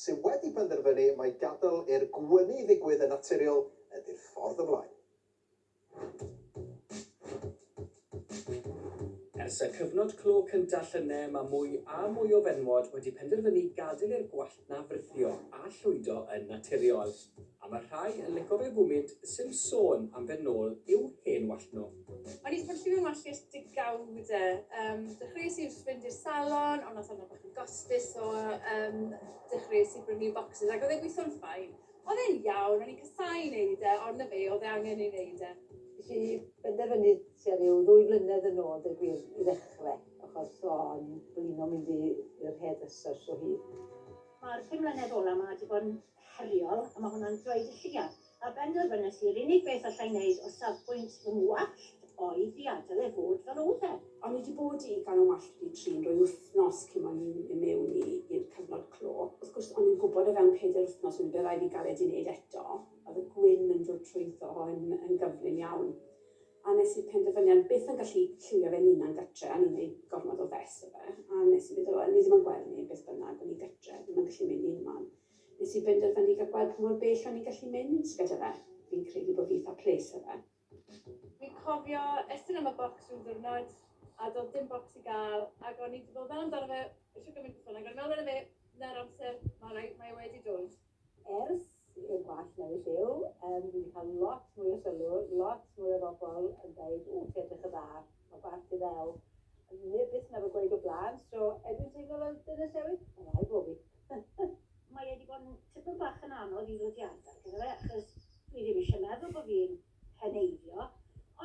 sydd wedi penderfynu mai gadael i'r gwynnu ddigwydd yn naturiol ydy'r ffordd ymlaen. Ers y cyfnod clo cynta' llynedd mae mwy a mwy o fenywod wedi penderfynu gadael i'r gwallt 'na frithio a llwydo yn naturiol. A mae rhai yn lico fe gwmynt sim sôn am fynd nôl i'w hen wallt nhw. O'n i 'di bod yn lliwio ngwallt i ers degawde. Yym dechreuais i wrth fynd i'r salon, ond nath hwnna bach yn gostus so yym dechreuais i brynu bocsys ac oedd e'n gweithio'n fine. Oedd e'n iawn, o'n i'n casáu wneud e, ond 'na fe, oedd e angen ei wneud e. Nes i benderfynu tua ryw ddwy flynedd yn ôl deud gwir i ddechre achos o'n blino mynd i i'r hairdressers o hyd. Mae'r pum mlynedd ola 'ma 'di bod yn heriol a ma' hwnna'n dweud y lleia. A benderfynes i yr unig beth allai wneud o safbwynt fy ngwallt oedd i adael e fod fel oedd e. O'n i 'di bod i gael 'y ngwallt wedi trin rwy wythnos cyn o'n i'n mynd mewn i i'r cyfnod clo. Wrth gwrs, o'n i'n gwybod o fewn pedair wythnos wedyn bydd raid fi gael e 'di wneud eto. Oedd y gwyn yn dod trwyddo yn yn gyflym iawn. A nes i'r penderfyniad, byth yn gallu lliwio fe'n hunan gytre, o'n i'n wneud gormod o fess o fe. A nes i feddwl, o'n i ddim yn gweld neb beth bynnag, o'n i gytre, ddim yn gallu mynd unman. Nes i benderfynu gael gweld pa mor bell o'n i'n gallu mynd gyda fe. Fi'n credu bod fi eitha ples â fe. Fi'n cofio estyn am y bocs rhyw ddiwrnod a doedd dim bocs i gael ac o'n i 'di bod fel amdano fe eisiau gymaint beth bynnag, o'n i'n meddwl 'na fe, 'na'r amser, ma' rai- mae e wedi dod. Ers i'r gwallt newid lliw, yym dwi 'di cael lot mwy o sylw, lot mwy o bobl yn deud, "Ww, ti'n edrych yn dda, mae gwallt ti ddel." Neb byth yn arfer gweud o blaen, so er dwi'n teimlo fel dynes newydd, ma' rhaid bo' fi. Mae e 'di bod yn tipyn bach yn anodd i ddod i arfer gyda fe, achos dwi ddim eisiau meddwl bod fi'n heneiddio,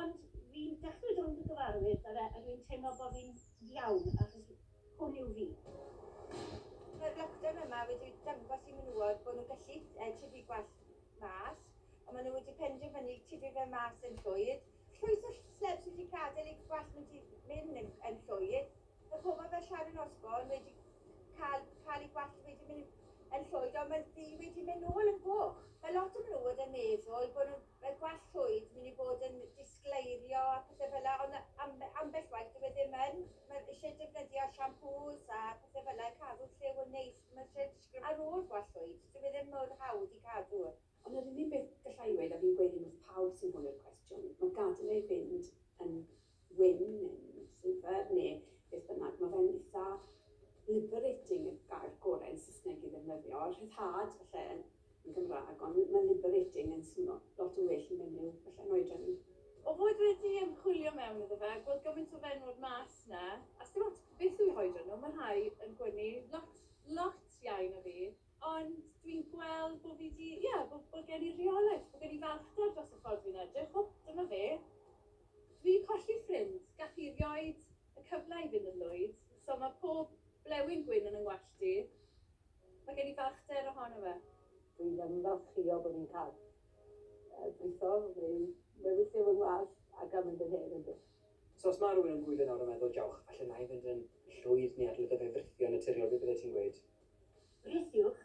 ond fi'n dechrau dod yn gyfarwydd 'da fe a dwi'n teimlo bod fi'n iawn, achos hwn yw fi. Mae'r lockdown yma wedi dangos i menywod bod nhw'n gallu tyfu gwallt mas, ond maen nhw wedi penderfynu tyfu fe mas yn llwyd. Llwyth o celebs wedi gadael eu gwallt mynd i mynd yn, yn llwyd. Mae pobl fel Sharon Osbourne wedi cael, cael ei gwallt wedi mynd yn llwyd, ond mae ddu wedi mynd nôl yn goch. Mae lot o menywod yn meddwl bod nhw'n mae gwallt llwyd mynd i fod yn disgleirio a pethau fel 'na, ond ambell waith dyw e ddim yn. Mae eisiau defnyddio shampoos a pethau fel 'na i cadw lliw yn neis. Mae eisiau disgwyl ar ôl gwallt llwyd, dyw e ddim mor hawdd i cadw. Ond yr unig beth galla i weud, a fi'n gweud hyn wrth pawb sy'n holi'r cwestiwn, mae gadael e fynd yn wyn neu'n silver neu beth bynnag, mae fe'n eitha liberating yw'r gair gorau yn Saesneg i ddefnyddio. Rhyddhad falle yn, yn Gymraeg, ond mae liberating yn swno lot yn well i menyw falle yn oedran i. O fod wedi ymchwilio mewn iddo fe a gweld gymaint o fenywod mas 'na, a sdim ots beth yw eu hoedran nhw, mae rhai yn gwynnu lot, lot iau na fi. Ond dwi'n gweld bod fi 'di, ie, bod bod gen i reolaeth, bod gen i falchder dros y ffordd fi'n edrych. O, dyma fe. Dwi 'di colli ffrind, gath hi rioed y cyfle i fynd yn lwyd, so mae pob blewyn gwyn yn 'y ngwallt i. Mae gen i falchder ohono fe. Dwi'n ymfalchïo bod fi'n cael britho neu newid lliw fy ngwallt a cael mynd yn hen yndw. So os ma' rywun yn gwylio nawr yn meddwl, jawch, falle wna i fynd yn llwyd neu adael iddo fe frithio'n naturiol, beth byddet ti'n gweud? Brithiwch.